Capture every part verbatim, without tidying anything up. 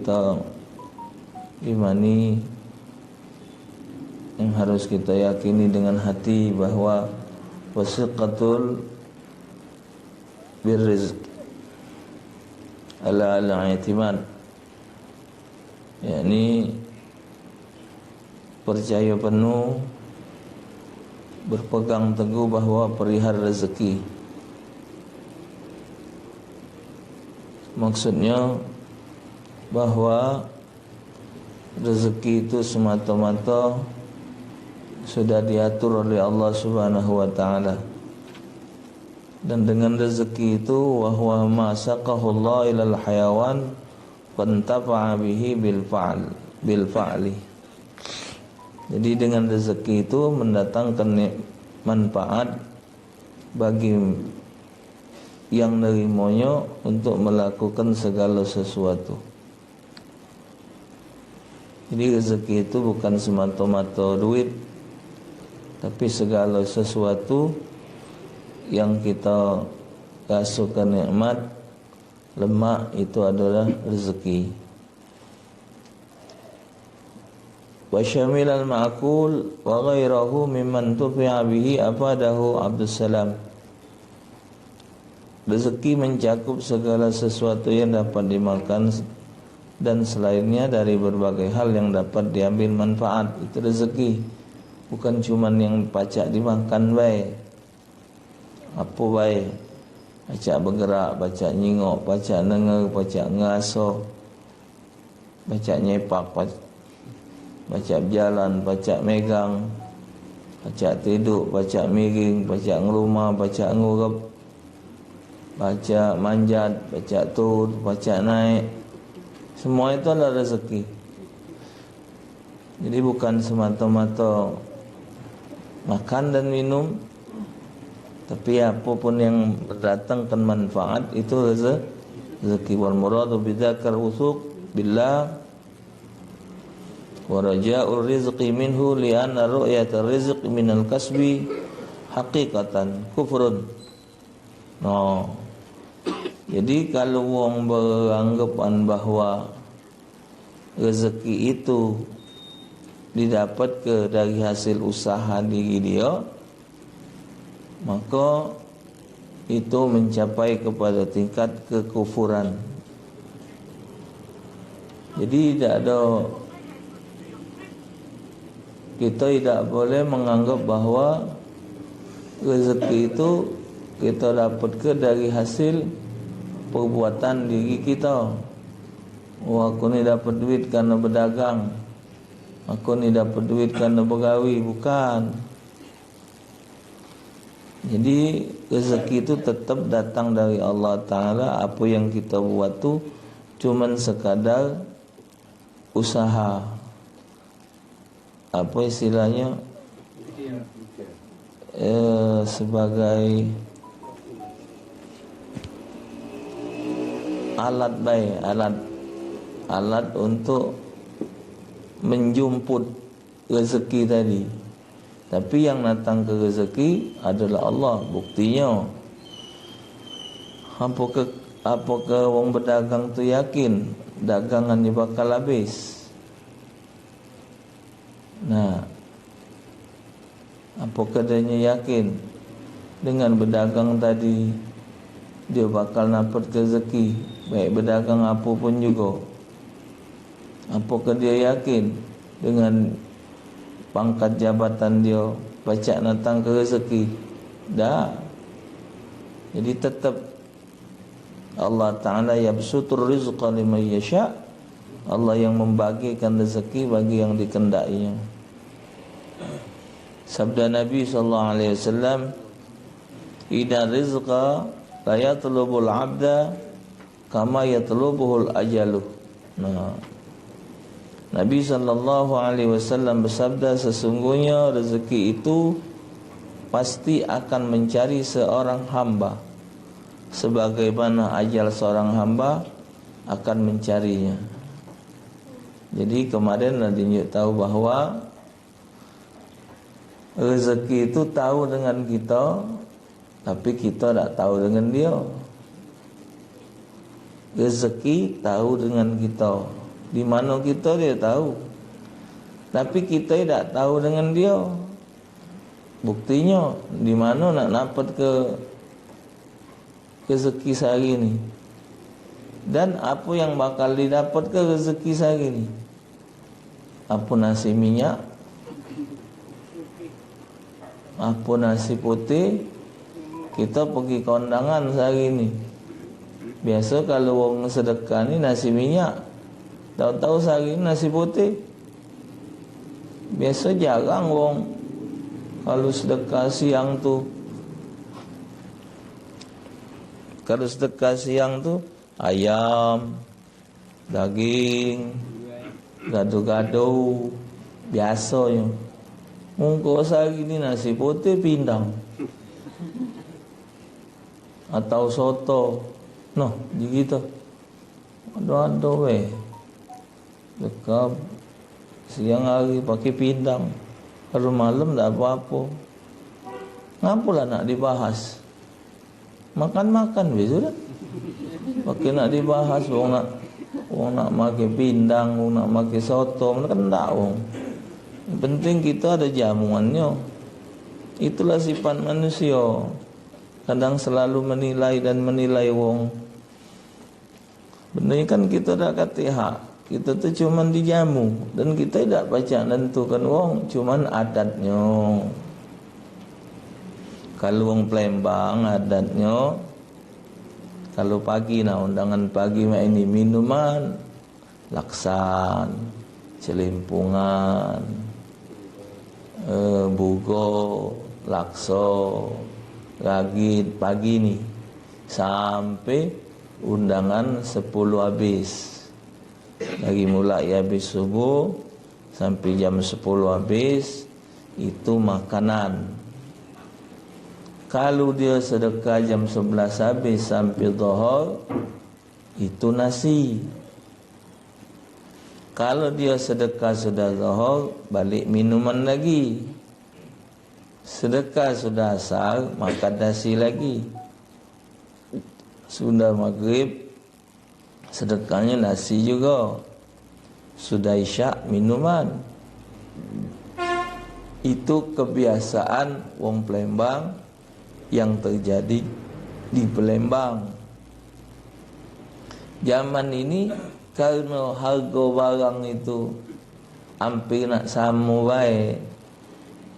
kita imani, yang harus kita yakini dengan hati bahwa wasiqatul birrizq ala al-i'timad, yakni percaya penuh, berpegang teguh bahwa perihal rezeki. Maksudnya bahwa rezeki itu semata-mata sudah diatur oleh Allah Subhanahu wa taala. Dan dengan rezeki itu, wa huwa ma saqahullah ilal hayawan fantafa'a bihi bil fa'l, bil fa'li. Jadi dengan rezeki itu mendatangkan ni-, manfaat bagi yang nerimonyo untuk melakukan segala sesuatu. Jadi rezeki itu bukan semata-mata duit, tapi segala sesuatu yang kita rasakan nikmat, lemak, itu adalah rezeki. Wa syamilal ma'kul wa ghairahu mimman tufi'a bihi afadahu Abdussalam. Rezeki mencakup segala sesuatu yang dapat dimakan dan selainnya dari berbagai hal yang dapat diambil manfaat. Itu rezeki. Bukan cuman yang pacak dimakan bae. Apo bae. Pacak begerak, pacak nyingok, pacak nenge, pacak ngeraso. Pacak nyepak, pac-, pacak bejalan, pacak megang, pacak tiduk, pacak miring, pacak ngerumah, pacak ngurep, pacak manjat, pacak turun, pacak naik. Semua itu adalah rezeki. Jadi bukan semata-mata makan dan minum, tapi apo pun yang mendatangkan manfaat itu reze-, rezeki. Wal muradu bidzakal wusuq billah wa raja'ur rizqi minhu li anna ru'yatar rizq minal kasbi haqiqatan kufrun. No. Jadi kalu wong beranggapan bahwa rezeki itu didapat ke dari hasil usaha diri dia, maka itu mencapai kepada tingkat kekufuran. Jadi tidak ada, kita tidak boleh menganggap bahwa rezeki itu kita dapat ke dari hasil perbuatan diri kita. Oh, aku ni dapat duit karena bedagang. Aku ni dapat duit karena begawi. Bukan. Jadi rezeki itu tetap datang dari Allah Taala. Apa yang kita buat tu cuman sekadar usaha. Apa istilahnya? Eh, sebagai alat bae, alat, alat untuk menjumput rezeki tadi. Tapi yang natangke rezeki adalah Allah. Buktinyo, apoke, apoke wong bedagang tu yakin dagangannyo bakal habis? Nah, apoke dinyo yakin dengan bedagang tadi dio bakal dapet rezeki, baik bedagang apo pun jugo? Apoke dio yakin dengan pangkat jabatan dio pacak natangke rezeki? Dak. Jadi tetep Allah Ta'ala yabsutur rizqa liman yasha. Allah yang membagikan rezeki bagi yang dikehendaki-Nya. Sabda Nabi sallallahu alaihi wasallam, "Inna rizqa la yatlubul abda kama yatlubuhul ajalu." Nah, Nabi sallallahu alaihi wasallam bersabda, "Sesungguhnya rezeki itu pasti akan mencari seorang hamba, sebagaimana ajal seorang hamba akan mencarinya." Jadi kemarin lah ditunjuk tahu bahwa rezeki itu tahu dengan kita, tapi kita tak tahu dengan dia. Rezeki tahu dengan kita, Di mano kito, dio tau. Tapi kito dak tau dengan dio. Buktinyo, di mano nak dapet ke rezeki sehari ni? Dan apo yang bakal didapet ke rezeki sehari ni? Apo nasi minyak? Apo nasi putih? Kito pergi kondangan sehari ni. Biaso kalu wong sedekah ni nasi minyak. Tau-tau sehari ni nasi putih. Biaso jarang wong kalu sedekah siang tu. Kalu sedekah siang tu ayam, daging, gado-gado, biasonyo. Mungko sehari ni nasi putih pindang. Atau soto. Noh, begitu. Ado-ado be. Dekam siang hari pakai pindang. Kalu malam dak apo-apo. Ngapolah nak dibahas? Makan-makan be sudah. Pakai nak dibahas, wong nak, wong nak makan pindang, wong nak makan soto, kan dak wong. Yang penting kito ado jamuannyo. Itulah sifat manusio. Kadang selalu menilai dan menilai wong. Bener kan kito dak katek hak, kito tu cuman dijamu dan kito dak pacak nentukan wong, cuman adatnyo. Kalu wong Palembang adatnyo, kalu pagi nah undangan pagi mak ini minuman, laksan, celimpungan, eh, bugo, lakso, ragit pagi ni sampe undangan sepuluh habis. Dari mulai habis subuh sampe jam sepuluh habis, itu makanan. Kalu dio sedekah jam sebelas habis sampe dohor, itu nasi. Kalu dio sedekah sudah dohor, balek minuman lagi. Sedekah sudah asar, makan nasi lagi. Sudah maghrib, sedekahnyo nasi jugo. Sudah isyak, minuman. Itu kebiasaan wong Palembang yang terjadi di Palembang. Zaman ini, kareno hargo barang itu hampir nak samo bae,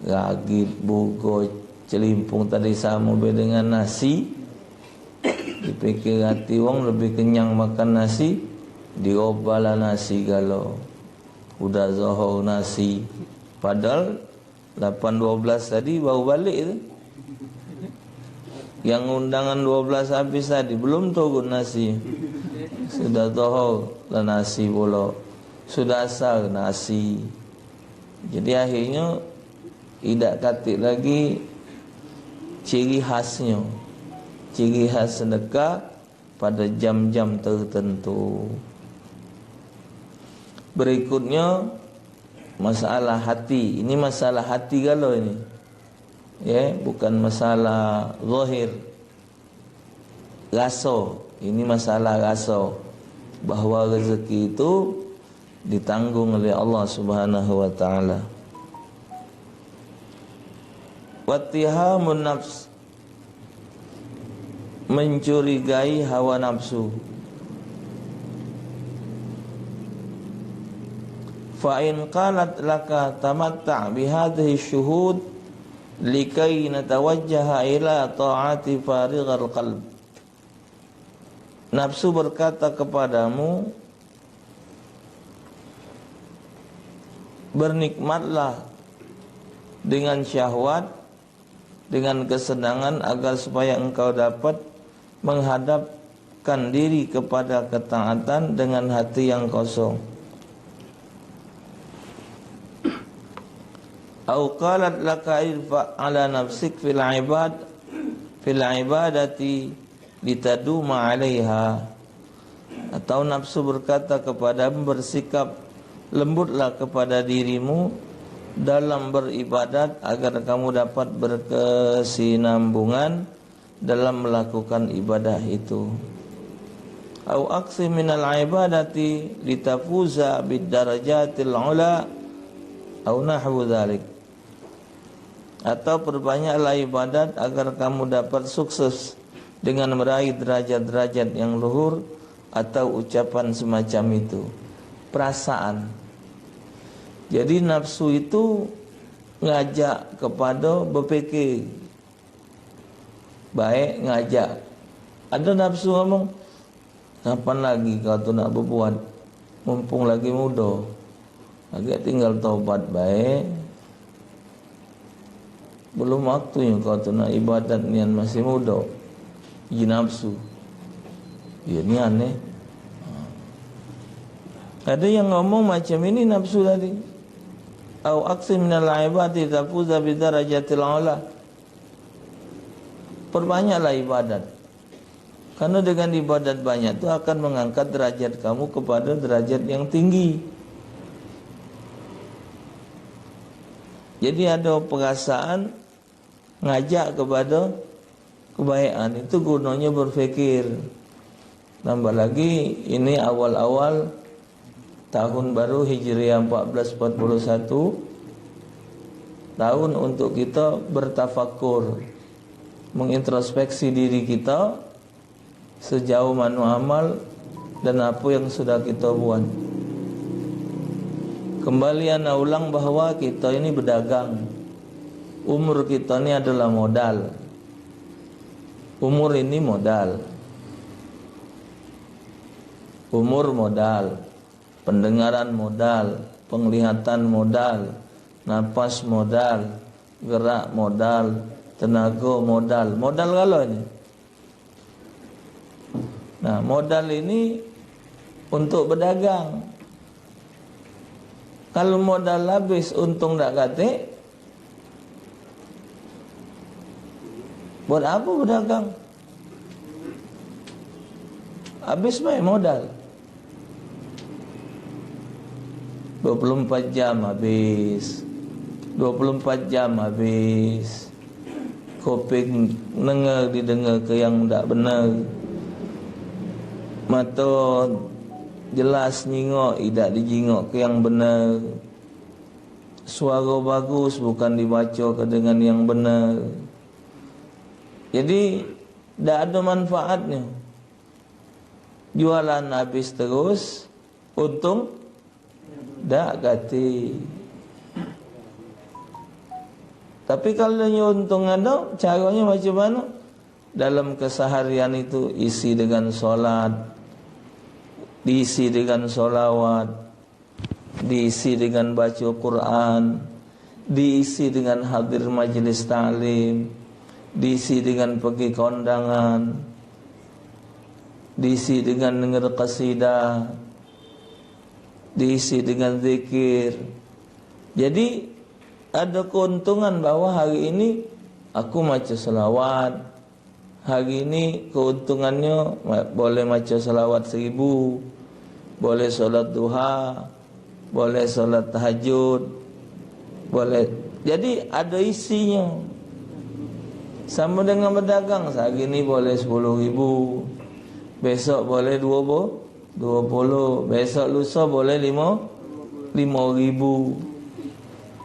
ragit, bugo, celimpung tadi samo be dengan nasi. Dipikir ati wong lebih kenyang makan nasi, diobahlah nasi galo. Udah zohor nasi. Padahal lapan dua belas tadi baru balek tu. Yang undangan dua belas habis tadi belum turun nasi. Sudah zohor lah nasi pulo. Sudah asar nasi. Jadi akhirnyo idak katik lagi ciri khasnyo. Ciri khas sedekah pada jam-jam tertentu. Berikutnyo, masalah hati. Ini masalah hati galo ini. Ya, bukan masalah zahir. Raso. Ini masalah raso. Bahwa rezeki itu ditanggung oleh Allah Subhanahu wa taala. Wattihamun nafs, mencurigai hawa nafsu. Fa in qalat laka tamatta' bihadhihi syuhud likai natawajjaha ila ta'ati farighal qalb. Nafsu berkata kepadamu, bernikmatlah dengan syahwat, dengan kesenangan, agar supaya engkau dapat menghadapkan diri kepada ketaatan dengan hati yang kosong. Au qalat laka irfa ala nafsik fil ibad, fil ibadati litaduma alaiha. Atau nafsu berkata kepadamu, bersikap lembutlah kepada dirimu dalam beribadat agar kamu dapat berkesinambungan dalam melakukan ibadah itu. Au aksi minal ibadati litafuza bid darajatil ula, au nahwu dzalik. Atau perbanyaklah ibadat agar kamu dapat sukses dengan meraih derajat-derajat yang luhur, atau ucapan semacam itu. Perasaan. Jadi nafsu itu ngajak kepada berpikir. Baik ngajak. Ada nafsu ngomong, "Kapan lagi kau tu nak berbuat? Mumpung lagi muda. Agak tinggal taubat baik. Belum waktunyo kau tu nak ibadat nian, masih muda." Ji nafsu. Ya, ni aneh. Ada yang ngomong macam ini nafsu tadi. Au aksi minal ibadati tafuza bidarajatil ula. Perbanyaklah ibadat. Karena dengan ibadat banyak tu akan mengangkat derajat kamu kepada derajat yang tinggi. Jadi ada perasaan ngajak kepada kebaikan. Itu gunanya berfikir. Tambah lagi, ini awal-awal tahun baru Hijriah empat belas empat puluh satu, tahun untuk kita bertafakur, mengintrospeksi diri kita, sejauh mana amal dan apa yang sudah kita buat. Kembali ana ulang bahwa kita ini berdagang. Umur kita ni adalah modal. Umur ini modal. Umur modal, pendengaran modal, penglihatan modal, napas modal, gerak modal, tenaga modal. Modal galo ini. Nah, modal ini untuk berdagang. Kalau modal habis, untung dak katik, buat apa berdagang? Habis bae modal. Dua puluh empat jam habis. Dua puluh empat jam habis. Kuping nengah didengar ke yang dak benar. Mata jelas nyingok, idak dijingok ke yang benar. Suara bagus bukan dibaca ke dengan yang benar. Jadi, dak ada manfaatnya. Jualan habis terus, untung dak katik. Tapi kalau nyo untung ada, caranya macam mana? Dalam keseharian itu isi dengan solat, diisi dengan solawat, diisi dengan baca Quran, diisi dengan hadir majlis taklim, diisi dengan pergi kondangan, diisi dengan dengar qasidah, diisi dengan zikir. Jadi, ada keuntungan bahwa hari ini aku maca selawat. Hari ini keuntungannya ma-, boleh maca selawat seribu, boleh solat duha, boleh solat tahajud, boleh. Jadi, ada isinya. Sama dengan berdagang, sehari ini boleh sepuluh ribu, besok boleh dua puluh, dua puluh, besok lusa boleh lima, lima ribu.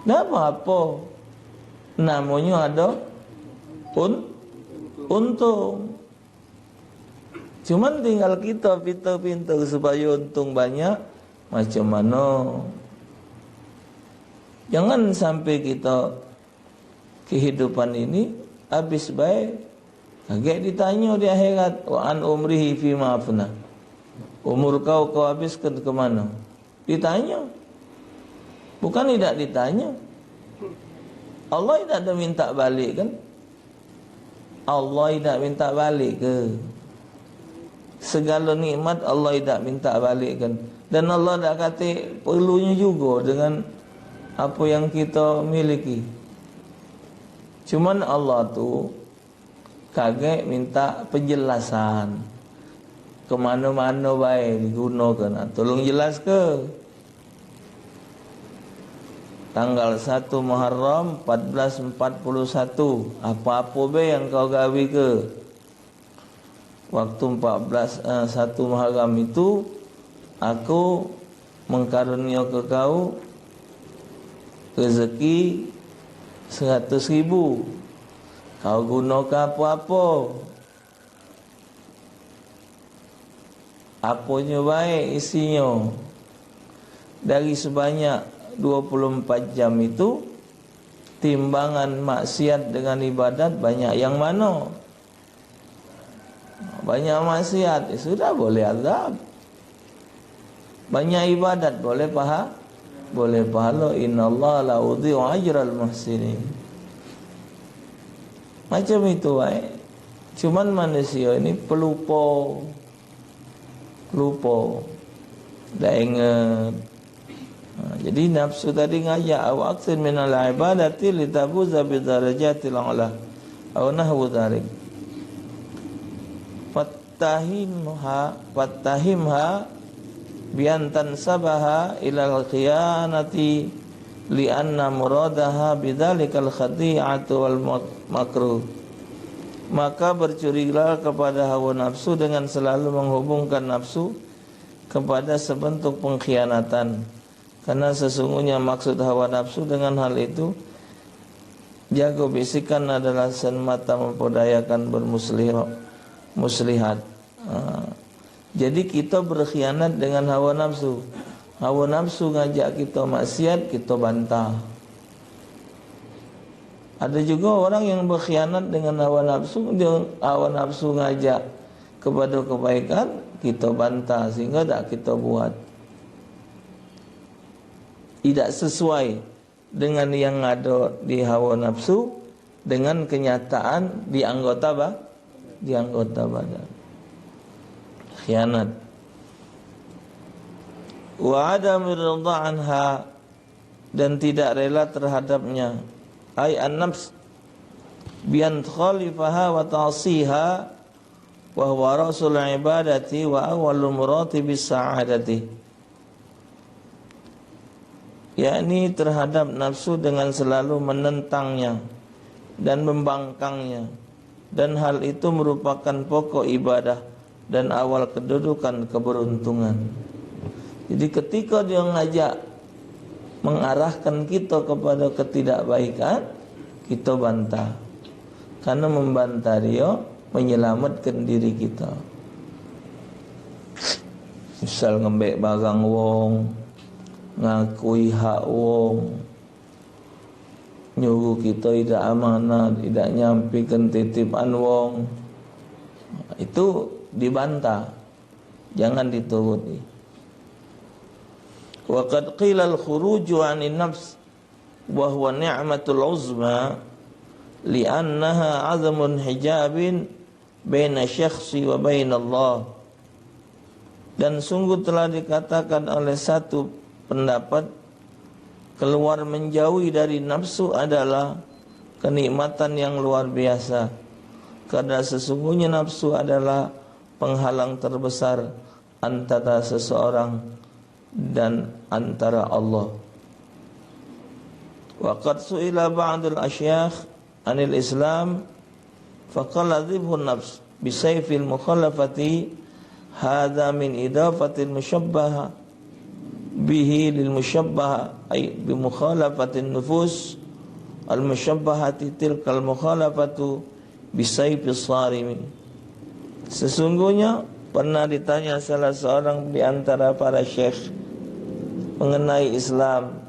Dak apa-apa. Namonyo ada un-, untung. Cuman tinggal kita pinter-pinter supaya untung banyak, macam mana. Jangan sampai kita kehidupan ini habis bae. Agak ditanyo di akhirat, "Wa an umrihi fima afna." Umur kau, kau habiskan ke mana? Ditanyo. Bukan idak ditanyo. Allah idak ada minta balik kan? Allah idak minta balik ke. Segala nikmat Allah idak minta balik kan. Dan Allah dak katik perlunyo juga dengan apa yang kita miliki. Cuman Allah tu kagek minta penjelasan. Kemano-mano bae digunoke. Nah, tolong jelaske. Tanggal satu Muharram empat belas empat puluh satu, apa-apa be yang kau gawe ke. Waktu empat belas, eh, satu Muharram itu, aku mengkarunio ke kau rezeki seratus ribu. Kau guno ke apo-apo. Aponyo bae isinyo. Dari sebanyak dua puluh empat jam itu, timbangan maksiat dengan ibadat banyak yang mano? Banyak maksiat, ya sudah, boleh azab. Banyak ibadat, boleh paha, boleh pahalo. Innallaha la yudhi'u ajral muhsinin. Macam itu bae. Cuman manusia ini pelupo. Lupo. Dak inget. Ha, jadi nafsu tadi ngajak, "Au aktsir minal ibadati litafuza bidarajatil a'la." Au nahwu dzalik. Fattahimha, fattahimha bi an tansabaha ilal khiyanati li anna muradaha bidzalikal khadi'atu wal mak-, makruh. Maka bercurigalah kepada hawa nafsu dengan selalu menghubungkan nafsu kepada sebentuk pengkhianatan. Karena sesungguhnya maksud hawa nafsu dengan hal itu, jago bisikan adalah semata memperdayakan bermuslih-, muslihat. Ha. Jadi, kita berkhianat dengan hawa nafsu. Hawa nafsu ngajak kita maksiat, kita bantah. Ada juga orang yang berkhianat dengan hawa nafsu, dia hawa nafsu ngajak kepada kebaikan, kita bantah sehingga dak kita buat. Tidak sesuai dengan yang ada di hawa nafsu, dengan kenyataan di anggota ba-, di anggota badan. Khianat. Wa adam ridha anha, dan tidak rela terhadapnya. Ai an-nafs, bi an tukhalifaha wa ta'siha, wa huwa ra'sul ibadati wa awwalu muratibis sa'adati. Yakni terhadap nafsu dengan selalu menentangnya dan membangkangnya, dan hal itu merupakan pokok ibadah dan awal kedudukan keberuntungan. Jadi, ketika dia ngajak, mengarahkan kita kepada ketidakbaikan, kita bantah. Karena membantah dia menyelamatkan diri kita. Misal, ngembek barang wong, ngakui hak wong, nyuruh kita idak amanat, idak nyampikan titipan wong, itu dibantah, jangan dituruti. Wa qad qila al-khuruju 'anin nafs wa huwa ni'matul uzma, li'annaha 'azmun hijabin baina syakhsi wa bainallah. Dan sungguh telah dikatakan oleh satu pendapat, keluar menjauhi dari nafsu adalah kenikmatan yang luar biasa, karena sesungguhnya nafsu adalah penghalang terbesar antara seseorang dan antara Allah. Wa qad su'ila ba'dul asyakh anil Islam, faqala dhibhun nafs bisayfil mukhalafati, hadha min idafatil mushabbaha bihi lil mushabbaha, ay bi mukhalafatin nufus al mushabbahati, tilkal mukhalafatu bisayfis sarimi. Sesungguhnya pernah ditanya salah seorang di antara para syekh mengenai Islam.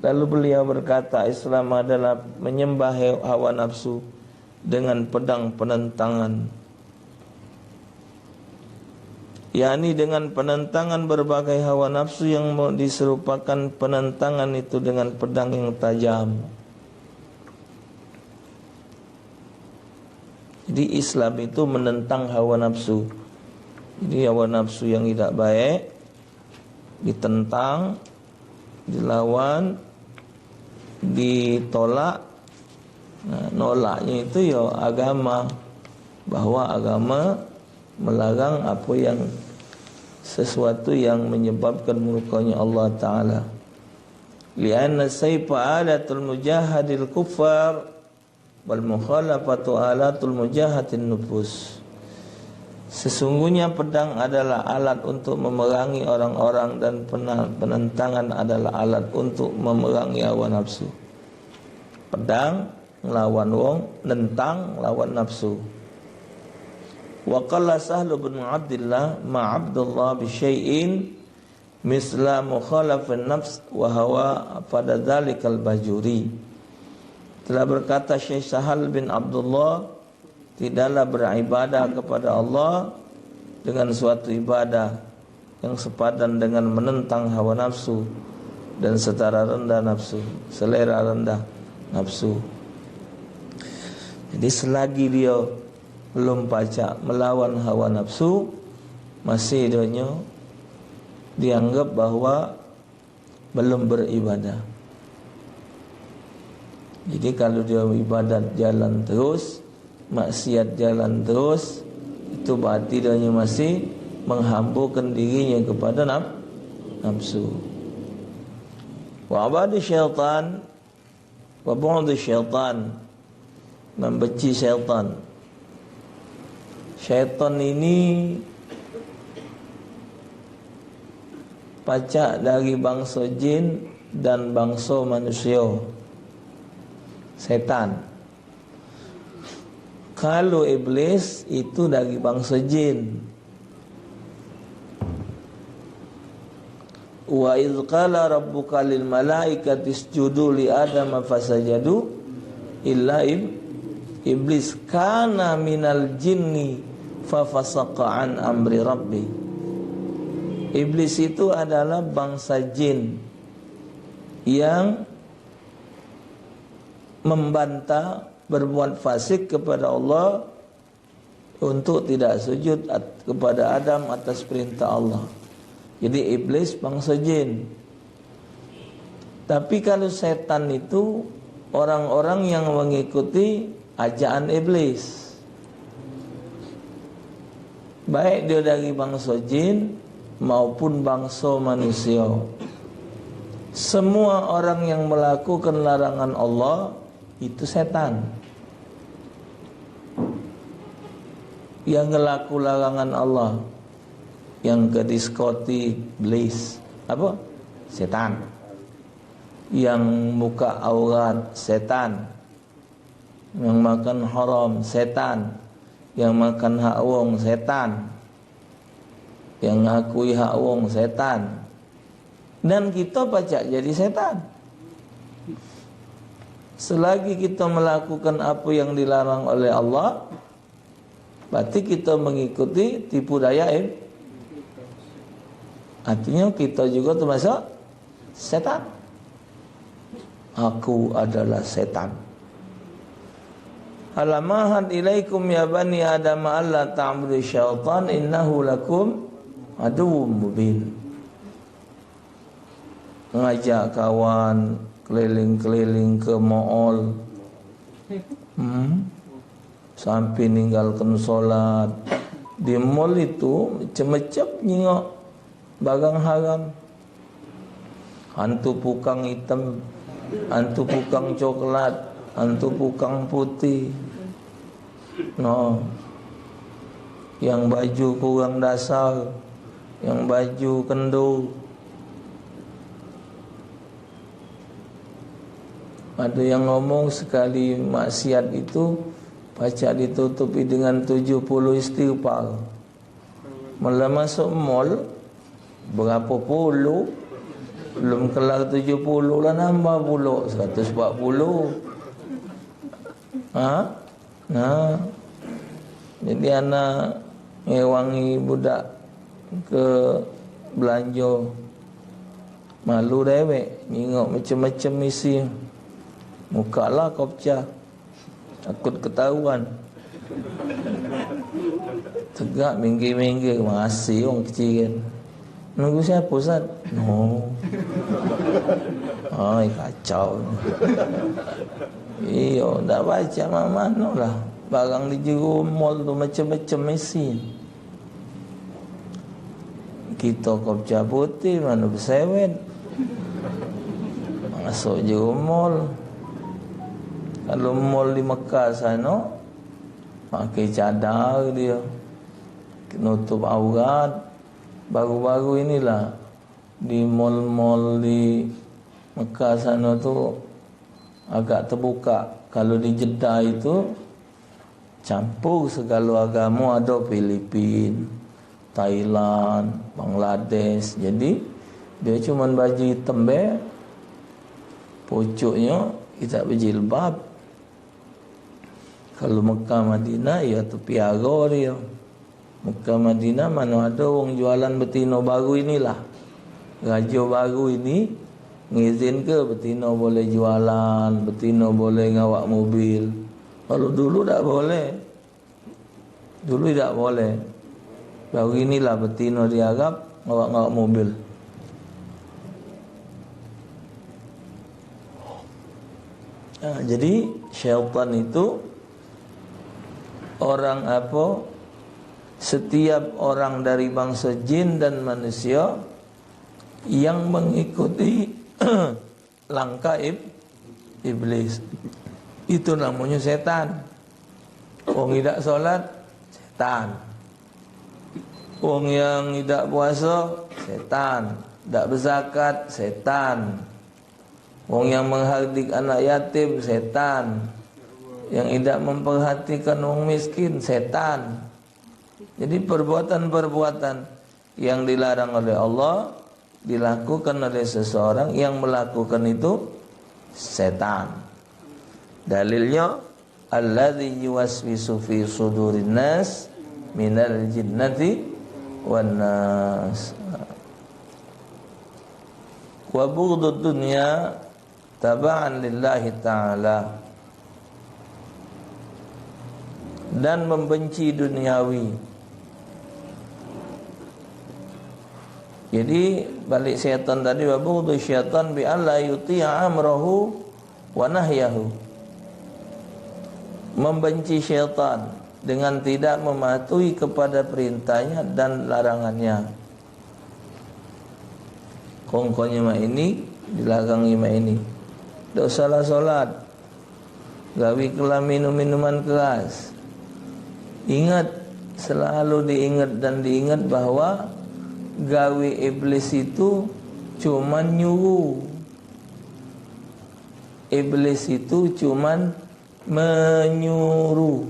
Lalu beliau berkata, Islam adalah menyembah he-, hawa nafsu dengan pedang penentangan. Yakni dengan penentangan berbagai hawa nafsu yang mau diserupakan penentangan itu dengan pedang yang tajam. Jadi, Islam itu menentang hawa nafsu. Jadi, hawa nafsu yang tidak baik ditentang, dilawan, ditolak. Nah, nolaknya itu ya agama, bahwa agama melarang apa yang, sesuatu yang menyebabkan murkanya Allah Ta'ala. Lianna saifa alatul mujahadil kuffar wal mukhalafatu alatul mujahatin nufus. Sesungguhnya pedang adalah alat untuk memerangi orang-orang dan pena-, penentangan adalah alat untuk memerangi hawa nafsu. Pedang ngelawan wong, nentang ngelawan nafsu. Wa qala Sahlu bin Abdillah ma Abdullah bi syai'in misla mukhalafin nafs wa hawa pada dzalikal bajuri. Telah berkata Syekh Sahal bin Abdullah, tidaklah beribadah kepada Allah dengan suatu ibadah yang sepadan dengan menentang hawa nafsu dan setara rendah nafsu, selera rendah nafsu. Jadi selagi dia belum pacak melawan hawa nafsu, masih dia nyo dianggap bahwa belum beribadah. Jadi kalau dia ibadat jalan terus, maksiat jalan terus, itu berarti dia nyo masih menghamburkan dirinya kepada naf-, nafsu. Wa abadu syaitan, wa bu'du syaitan, membenci syaitan. Syaitan ini pacak dari bangso jin dan bangso manusia. Setan. Kalu iblis itu dari bangso jin. Wa idz qala rabbuka lil malaikati isjudu li Adama fasajadu illa ib-, iblis kana minal jinni fa fasaqa an amri rabbi. Iblis itu adalah bangsa jin yang membantah, berbuat fasik kepada Allah untuk tidak sujud at-, kepada Adam atas perintah Allah. Jadi iblis bangsa jin. Tapi kalau setan itu orang-orang yang mengikuti ajakan iblis. Baik dia dari bangsa jin maupun bangsa manusia. Semua orang yang melakukan larangan Allah itu setan. Yang ngelaku larangan Allah, yang ke diskotik, iblis, apa? Setan. Yang muka aurat, setan. Yang makan haram, setan. Yang makan hak wong, setan. Yang ngakui hak wong, setan. Dan kita pacak jadi setan. Selagi kita melakukan apa yang dilarang oleh Allah, berarti kita mengikuti tipu daya im-, artinya kita juga termasuk setan. Aku adalah setan. Alam ahad ilaikum ya bani Adam alla ta'budu syaitan innahu lakum aduwwum mubin. Ngajak kawan keliling-keliling ke mall. Hmm? Sampai ninggalkan solat. Di mall itu macam-macam nyingok barang haram. Antu pukang item, antu pukang coklat, antu pukang putih. No. Yang baju kurang dasar, yang baju kendo. Ada yang ngomong sekali maksiat itu pacak ditutupi dengan tujuh puluh istighfar. Mula masuk mall, berapa puluh? Belum kelar tujuh puluh lah nambah pulak seratus empat puluh. Ha? Nah. Jadi anak ngewangi budak ke belanja. Malu dewek, ningok macam-macam isi. Mukalah kopca. Takut ketahuan. Tegak minggir-minggir, masih wong kecil kan. Nunggu siapa, Ustaz? No. Ai, kacau. Iyo, dak baca mak mano lah. Barang di jero mall tu macam-macam isi. Kita kopca putih, mano besewet. Masuk jero mall. Kalau mall di Mekah sana, pakai cadar dia. nutup aurat. Baru-baru inilah di mall-mall di Mekah sana tu agak tebuka. Kalu di Jeddah itu campur segalo agamo, ado Filipin, Thailand, Bangladesh. Jadi dio cuman baju item be, pucuknyo idak bejilbab. Kalu Mekah Madinah, ya tepiaro dio. Mekah Madinah mano ado wong jualan betino baru inilah. Rajo baru ini ngizinke betino boleh jualan, betino boleh ngawak mobil. Kalu dulu dak boleh. Dulu dak boleh. Baru inilah betino di Arab ngawak-ngawak mobil. Nah, jadi syaitan itu orang apo? Setiap orang dari bangsa jin dan manusia yang mengikuti langkah ib-, iblis. Itu namonyo setan. Wong idak solat, setan. Wong yang idak puaso, setan. Dak bezakat, setan. Wong yang menghardik anak yatim, setan. Yang idak memperhatikan wong miskin, setan. Jadi perbuatan-perbuatan yang dilarang oleh Allah dilakukan oleh seseorang, yang melakukan itu setan. Dalilnya, alladzi yuwaswisu fi sudurin nas minal jinnati wan nas. Wa bughdud dunya taba'an lillahi ta'ala, dan membenci duniawi. Jadi, balik setan tadi, wa bughdhu syaitan bi alla yuti'a amrahu wa nahyahu. Membenci syaitan dengan tidak mematuhi kepada perintahnya dan larangannya. Kongkonyo mak ini, dilarangi mak ini. Dak usahlah solat. Gawi kelam minum minuman keras. Ingat, selalu diingat dan diingat bahwa gawi iblis itu cuman nyuruh. Iblis itu cuman menyuruh.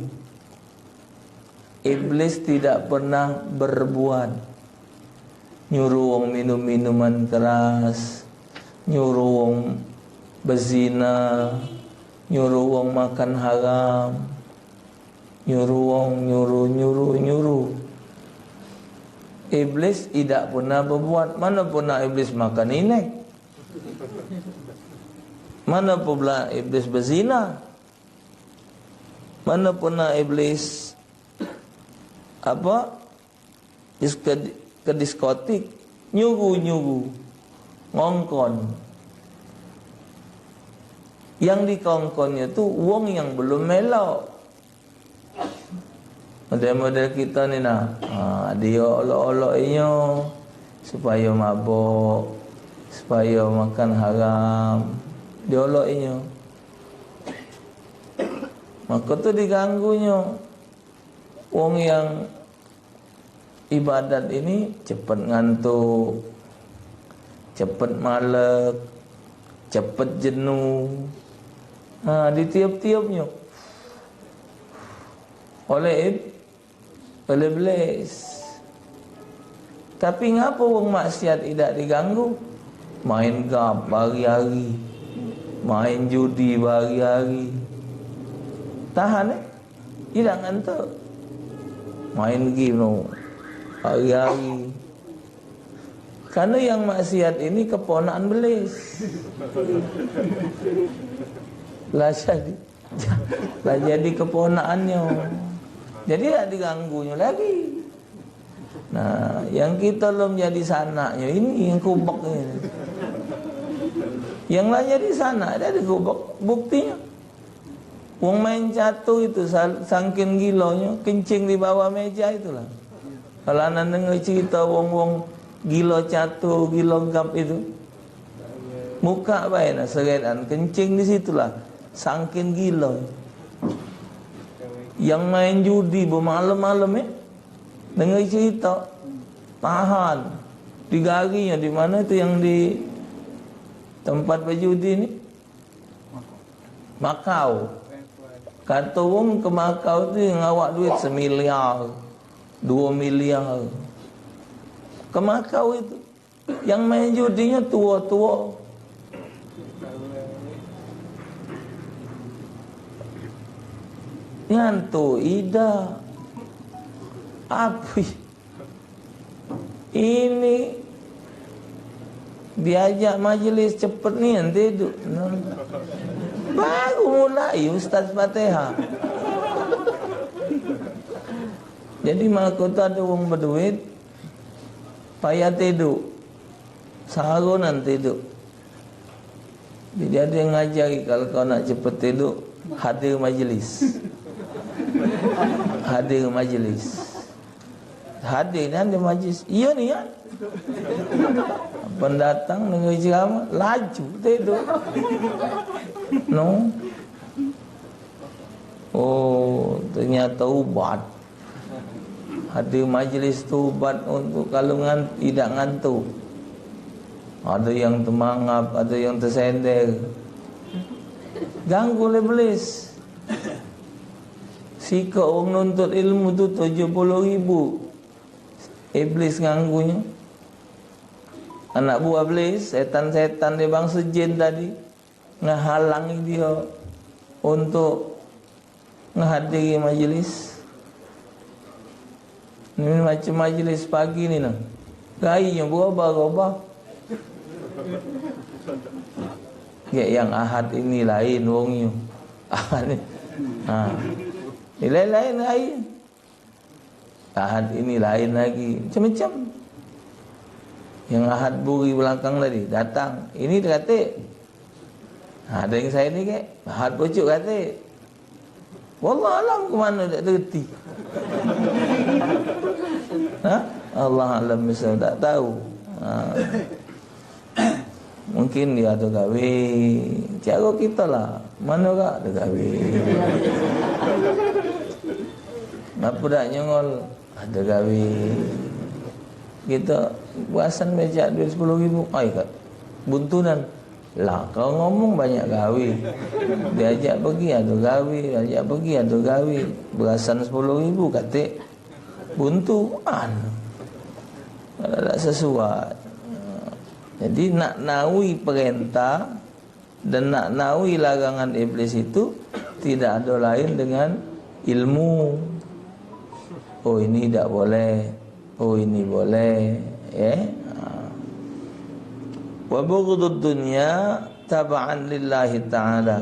Iblis tidak pernah berbuat. Nyuruh wong minum minuman keras, nyuruh wong bezina, nyuruh wong makan haram, nyuruh wong, nyuruh, nyuruh, nyuruh. Iblis idak pernah berbuat. Mana pernah iblis makan inek? Mana pernah iblis bezina? Mana pernah iblis apa? Dis-, ke, ke diskotik, nyuruh-nyuruh, ngongkon. Yang dikongkonnyo tu wong yang belum melok. Model-model kita ni nah, ha, dio olok-olok inyo supayo mabok, supayo makan haram. Dio olok inyo. Maka tu diganggunyo. Wong yang ibadat ini cepet ngantuk, cepet malek, cepet jenuh. Ha, ditiup-tiupnyo oleh ib-, oleh iblis. Tapi ngapo wong maksiat idak diganggu? Main gap bahari-hari, main judi bahari-hari. Tahan, eh? Idak ngantuk. Main game no hari-hari. Karena yang maksiat ini keponakan belis. Lah jadi, lah jadi keponakannyo. Jadi dak diganggunyo lagi. Nah, yang kita belum jadi sanaknyo ini yang kubek ini. Yang lah jadi sanak dak digubek. Buktinyo, wong main catur itu sal-, sangkin gilonyo kencing di bawah meja itulah. Kalau anak dengar cerita wong-wong gilo catur, gilo gap itu, buka bae nah seretan, kencing di situlah. Sangkin gilo. Yang main judi bemalam-malam, eh. Dengar cerita, mahal. Digarinyo di mano tu yang di tempat bejudi ni? Makau. Kato wong ke Makau tu yang ngawak duit semiliar, duo miliar. Ke Makau itu. Yang main judinyo tuo-tuo. Ngantuk idak. Abis. Ini diajak majelis cepet ni nanti duk. Baru mulai Ustaz Fatihah. Jadi mako tu ado wong beduit, payah tiduk. Saronan tiduk. Jadi ado yang ngajari, kalu kau nak cepet tiduk, hadir majelis. Hadir majelis. Hadir ni ado majelis. Iyo ni ya. Pendatang dengar ceramah, laju tiduk. No. Oh, ternyata ubat. Hadir majelis tu ubat untuk kalu ngan-, idak ngantuk. Ado yang temangap, ado yang tesender. Ganggu oleh iblis. Sikok wong nuntut ilmu tu tujuh puluh ribu. Iblis nganggunyo. Anak buah iblis, setan-setan dia bangsa jin tadi. Ngehalangi dia untuk ngehadiri majelis. Ni macam majelis pagi ni nah. Gainyo berubah-ubah. Ya, yang Ahad ini lain wongnyo. Ahad ni. Ha. Ni lain-lain gain. Ahad ini lain lagi, macam-macam. Yang Ahad buri belakang tadi datang, ini katik. Ha, ada yang saya ni ke, Ahad pucuk katik. Wallah alam ke mano dak tereti. Ha? Allah alam bisa dak tahu. Ha. Mungkin dia ado gawe. Caro kita lah. Mano kak ado gawe? Ngapo dak nyongol? Ado gawe. Kita perasan becak duit sepuluh ribu. Ai kak, buntunan. Lah, kau ngomong banyak gawe. Diajak pergi ado gawe, diajak pergi ado gawe. Berasan sepuluh ribu katik buntu. Anu. Kalau dak sesuai. Jadi, nak nawi perintah dan nak nawi larangan iblis itu tidak ada lain dengan ilmu. Oh, ini dak boleh. Oh, ini boleh. Ya. Ha. Wa bughdud dunya taba'an lillahi ta'ala.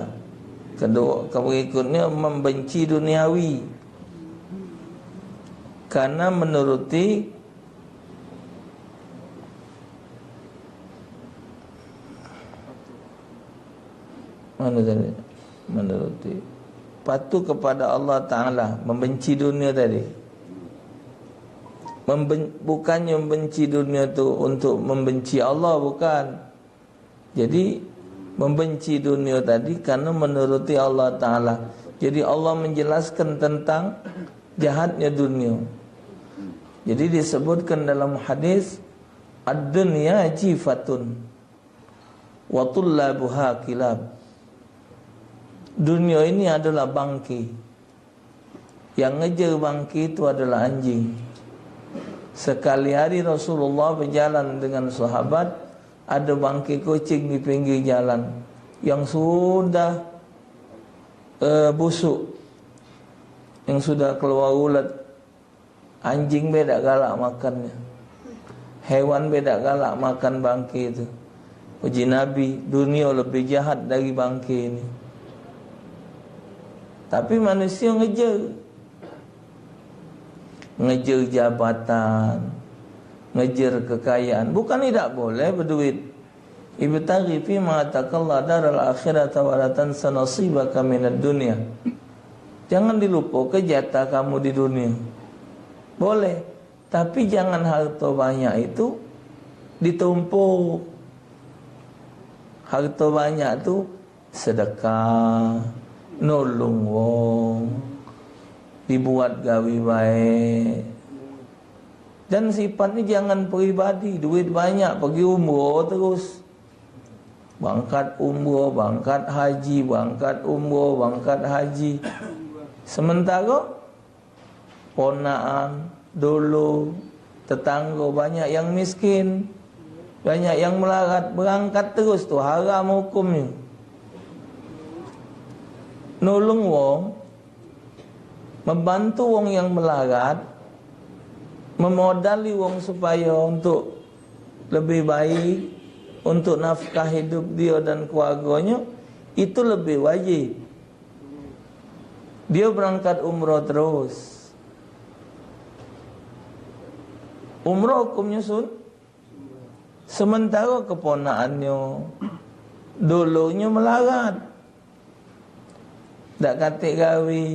Kedua, keberikutnya membenci duniawi. Karena menuruti Mana tadi? Menuruti. Patuh kepada Allah Ta'ala, membenci dunia tadi. Memben-, bukannya membenci dunia tu untuk membenci Allah, bukan. Jadi, membenci dunia tadi karena menuruti Allah Ta'ala. Jadi, Allah menjelaskan tentang jahatnya dunia. Jadi, disebutkan dalam hadis, "Ad-dunya jifatun." Wa tullabuha kilab. Dunia ini adalah bangke. Yang ngejar bangke itu adalah anjing. Sekali hari Rasulullah berjalan dengan sahabat, ada bangke kucing di pinggir jalan yang sudah, eh, busuk, yang sudah keluar ulat. Anjing be dak galak makannyo. Hewan be dak galak makan bangke tu. Uji Nabi, dunia lebih jahat dari bangke ni. Tapi manusia ngejar. Ngejar jabatan, ngejar kekayaan. Bukan idak boleh beduit. Ibtaghi fima atakallah daral akhirata wa la tansa nasibaka minad dunya. Jangan dilupoke jatah kamu di dunia. Boleh, tapi jangan harta banyak itu ditumpuk. Harta banyak tu sedekah, nulung wong, dibuat gawe baik. Dan sifatnyo jangan pribadi, duit banyak, pegi umroh terus. Bangkat umroh, bangkat haji, bangkat umroh, bangkat haji. Sementaro ponakan, dolo, tetanggo banyak yang miskin, banyak yang melarat, berangkat terus tu, haram hukumnyo. Nulung wong, membantu wong yang melarat, memodali wong supaya untuk lebih baik, untuk nafkah hidup dia dan keluarganya, itu lebih wajib. Dia berangkat umroh terus. Umroh hukumnya sun. Sementara keponakannyo, dulunyo melarat. Dak katik gawe.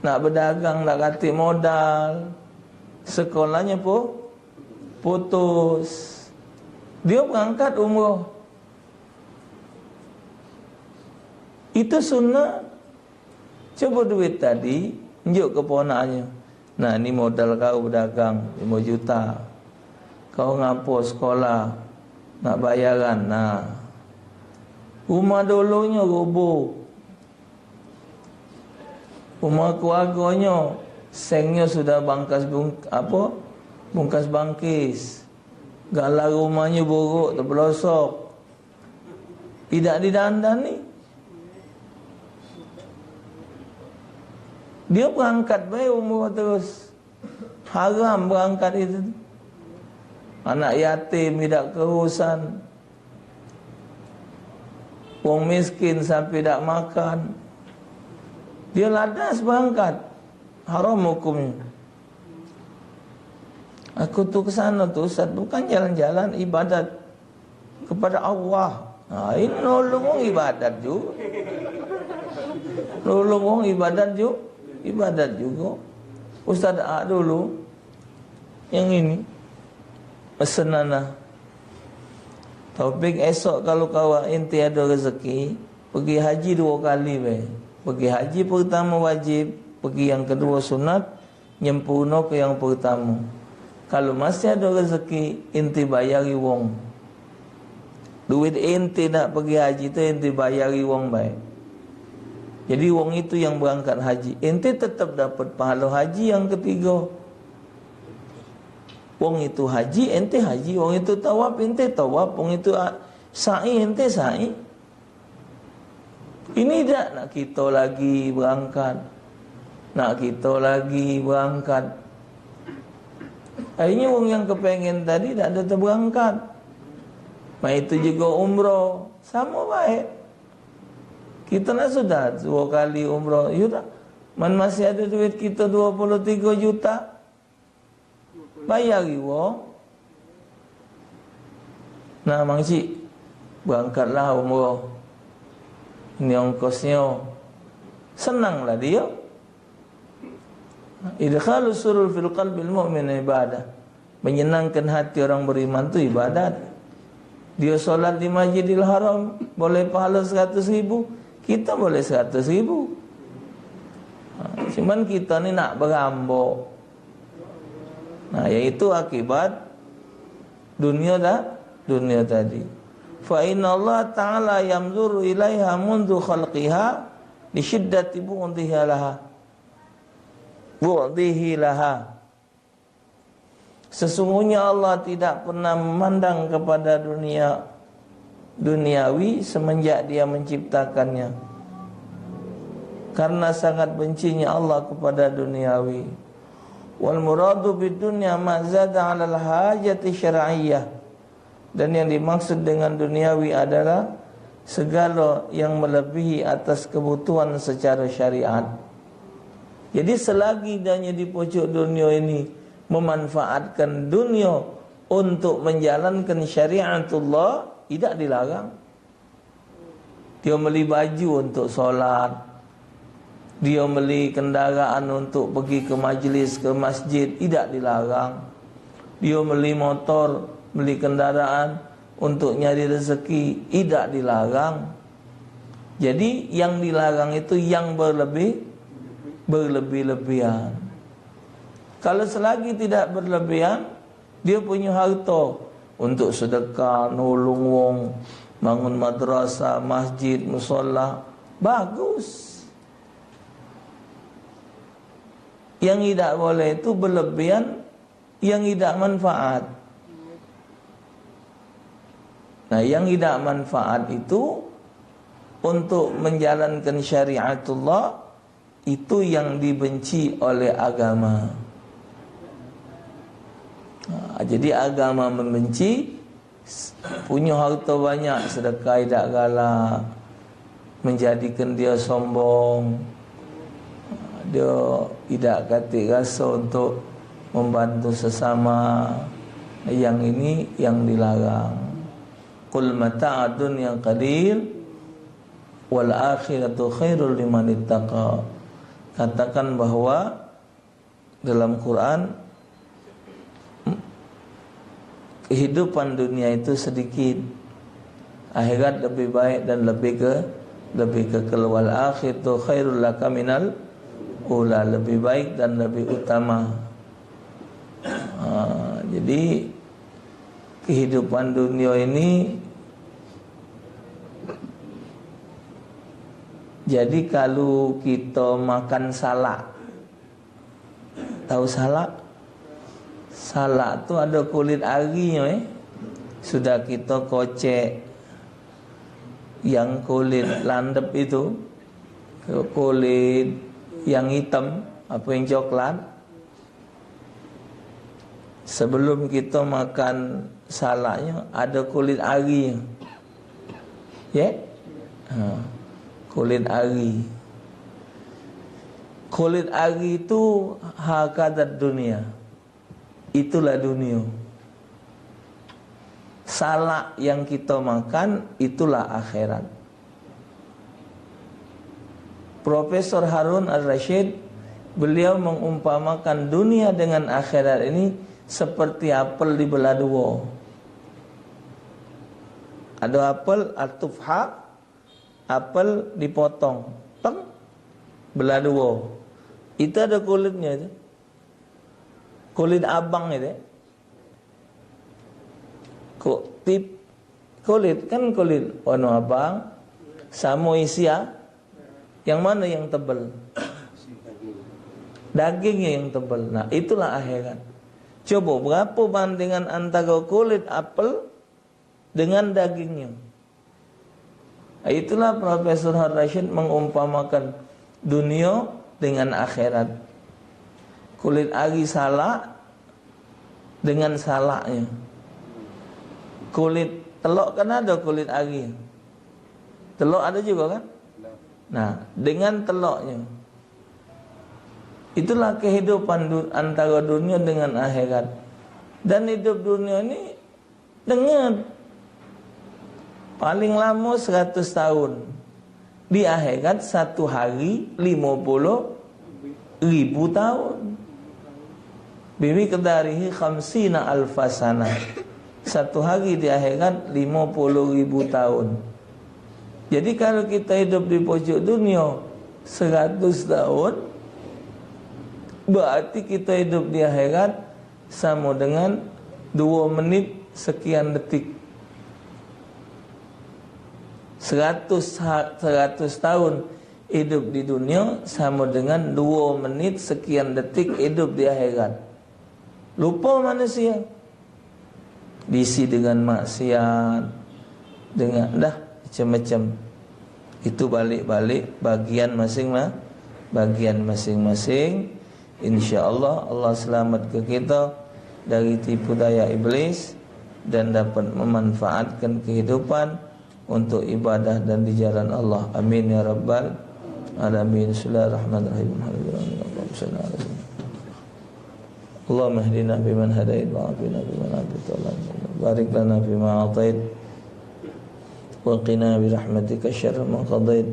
Nak bedagang dak katik modal. Sekolahnyo pu-, putus. Dia berangkat umroh. Itu sunnah. Cubo duit tadi, njuk ke ponakannyo. Nah, ni modal kau bedagang, limo juta. Kau ngapo sekolah, nak bayaran, nah. Rumah dulunyo roboh. Rumah keluargonyo, sengnyo sudah bangkas bung-, apo? Bungkas bangkis. Galah rumahnyo buruk, tebelosok. Idak didandani. Dia berangkat bae umroh terus. Haram berangkat itu. Anak yatim idak keurusan. Wong miskin sampai idak makan. Dia ladas berangkat. Haram hukumnya. Aku tu ke sana tu, Ustaz, bukan jalan-jalan, ibadat kepada Allah. Ha, ini nolong wong ibadat juga. Nolong wong ibadat juga. Ibadat juga. Ustaz A dulu. Yang ini. Pesenana. Taufik, esok kalu kawa ente ado rezeki, pergi haji dua kali be. Pergi haji pertama wajib, pergi yang kedua sunat, nyempurno ke yang pertama. Kalu masih ado rezeki, ente bayari wong. Duit ente nak pergi haji tu ente bayari wong bae. Jadi wong itu yang berangkat haji, ente tetap dapat pahala haji yang ketiga. Wong itu haji, ente haji. Wong itu tawaf, ente tawaf. Wong itu a-, sa'i, ente sa'i. Ini dak nak kita lagi berangkat. Nak kita lagi berangkat. Akhirnya wong yang kepengen tadi dak ada terberangkat. Nah, itu juga umroh. Sama baik. Kita nak sudah dua kali umroh. Ya dak? Man masih ada duit kita dua puluh tiga juta. Bayari wong. Nah, Mang Cik, berangkatlah umroh. Ini ongkosnyo. Senanglah dia. Idkhalus surur fil qalbil mu'min ibadah. Menyenangkan hati orang beriman tu ibadat. Dia solat di Masjidil Haram, boleh pahala seratus ribu, kita boleh seratus ribu. Ha, cuman kita ni nak berambok. Nah, yaitu akibat dunia ta-, dunia tadi. Fa inna Allah Ta'ala yanzuru ilaiha mundu khalqiha li syiddati bu'diha laha. Bu'dihi laha. Sesungguhnya Allah tidak pernah memandang kepada dunia duniawi semenjak Dia menciptakannya, karena sangat bencinya Allah kepada duniawi. Wal muradu bid dunya ma zada 'alal hajati syar'iyyah. Dan yang dimaksud dengan duniawi adalah segala yang melebihi atas kebutuhan secara syariat. Jadi, selagi danya di pucuk dunia ini memanfaatkan dunia untuk menjalankan syariatullah, tidak dilarang. Dia meli baju untuk solat, dia meli kendaraan untuk pergi ke majlis, ke masjid, tidak dilarang. Dia meli motor, meli kendaraan untuk nyari rezeki, tidak dilarang. Jadi, yang dilarang itu yang berlebih, berlebih-lebihan. Kalau selagi tidak berlebihan, dia punya harta untuk sedekah, nolong wong, bangun madrasah, masjid, musala, bagus. Yang tidak boleh itu berlebihan, yang tidak manfaat. Nah, yang tidak manfaat itu untuk menjalankan syariatullah, itu yang dibenci oleh agama. Nah, jadi agama membenci s-, punya harta banyak, sedekah idak galak, menjadikan dia sombong, dia idak katik rasa untuk membantu sesama. Yang ini yang dilarang. Qul mata'ad dunya qalil wal akhiratu khairul liman ittaqa. Katakan bahwa dalam Quran, kehidupan dunia itu sedikit, akhirat lebih baik dan lebih ke, lebih kekal. Wal akhiratu khairul laka minal ula, lebih baik dan lebih utama. Ha, jadi kehidupan dunia ini, jadi kalau kita makan salak, tahu salak? Salak tu ada kulit arinyo, eh. Sudah kita kocek yang kulit landep itu, kulit yang hitam, apa yang coklat, sebelum kita makan salaknya, ada kulit ari. Ya? Ha. Kulit ari. Kulit ari itu hakadat dunia. Itulah dunia. Salak yang kita makan, itulah akhirat. Profesor Harun Ar-Rasyid, beliau mengumpamakan dunia dengan akhirat ini seperti apel dibelah dua. Ada apel atufha, apel dipotong, teng, belah dua. Itu ada kulitnya itu. Kulit abang itu. Kok tip kulit, kan kulit warna abang, samo isi a-, yang mana yang tebel? Dagingnya yang tebel. Nah, itulah akhirat. Coba berapa bandingan antara kulit apel dengan dagingnya? Itulah Profesor Har Rasyid mengumpamakan dunia dengan akhirat. Kulit ari salak dengan salaknya. Kulit telok kan ada kulit ari. Telok ada juga kan? Nah, dengan teloknya. Itulah kehidupan du-, antara dunia dengan akhirat. Dan hidup dunia ni dengar, paling lama seratus tahun. Di akhirat satu hari lima puluh ribu tahun. Bimiqdarihi khamsina alfa sanah. Satu hari di akhirat lima puluh ribu tahun. Jadi, kalau kita hidup di pucuk dunia seratus tahun, berarti kita hidup di akhirat sama dengan dua menit sekian detik. Seratus ha-, seratus tahun hidup di dunia sama dengan dua menit sekian detik hidup di akhirat. Lupa manusia. Diisi dengan maksiat, dengan dah macam-macam. Itu balik-balik bagian masing-ma-, bagian masing-masing. Insya Allah, Allah selamatke kita dari tipu daya iblis dan dapat memanfaatkan kehidupan untuk ibadah dan di jalan Allah. Amin ya rabbal alamin. Bismillahirrahmanirrahim. Alhamdulillah. Allahumma ihdina fiman hadait, wa afina fiman afait, wa la ilaha illa anta. Barik lana fima atait, wa qina bi rahmatika syarra ma qadait.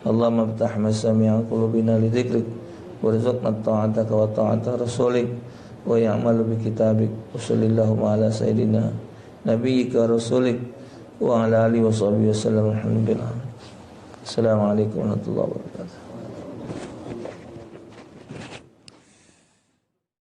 Allahumma iftah masami'a qulubina li dzikrik, warzuqna ta'ataka wa ta'ata rasulik, wa ya'malu bi kitabik. Wa sallallahu ala sayyidina nabiyyika rasulik, wa ala alihi wa sahbihi wa sallam. Alhamdulillah. Assalamualaikum warahmatullahi wabarakatuh.